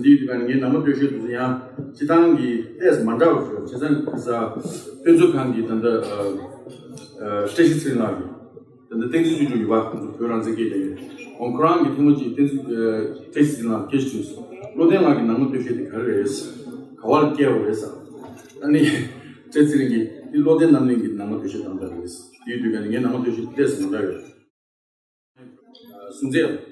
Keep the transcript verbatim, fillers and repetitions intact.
འདིའི་དུས་ཀ་ནས་ངའི་ནང་མ་སྟོད་གཞས་དེ་ཚོ་ཡང་སྤྱི་བཏང་གི་ཏོག་ཙམ་མ་འདྲ་བ་ཞིག་ཡོད། བྱས་ཙང་ཁ་སང་དཔེ་མཛོད་ཁང་གི་ད་ལྟ་ཨ་ཨ་བཀྲ་ཤིས་ཚེ་རིང་ལགས་ཀྱིས་ད་ལྟ་བསྟན་འཛིན་ཆོས་འབྱུང་ཡོད་པ། ཁོང་ཚོ་བོད་རང་བཙན་སྐད་རྒྱག་མཁན། ཁོང་ཁོ་རང་གིས་ཐེངས་མ་གཅིག་བསྟན་འཛིན་ཨ་བཀྲ་ཤིས་ཚེ་རིང་ལགས་སྐད་ཆ་དྲིས་སོང་། བློ་ལྡན་ལགས་ཀྱི་ནང་མ་སྟོད་གཞས་དེ་ག་རེ་རེད། ག་བ་ལ་བསྐྱལ་བ་རེད་ཟེར། ཨ་ནི་བཀྲ་ཤིས་ཚེ་རིང་གིས་འདི་བློ་ལྡན་རྣམ་གླིང་གི་ནང་མ་སྟོད་གཞས་གཏོང་ཐབས་རེད། དེའི་དུས་ཀ་ནས་ངའི་ནང་མ་སྟོད་གཞས་དེ་ཏོག་ཙམ་མ་འདྲ་ཡོད། གསུང་ཚད།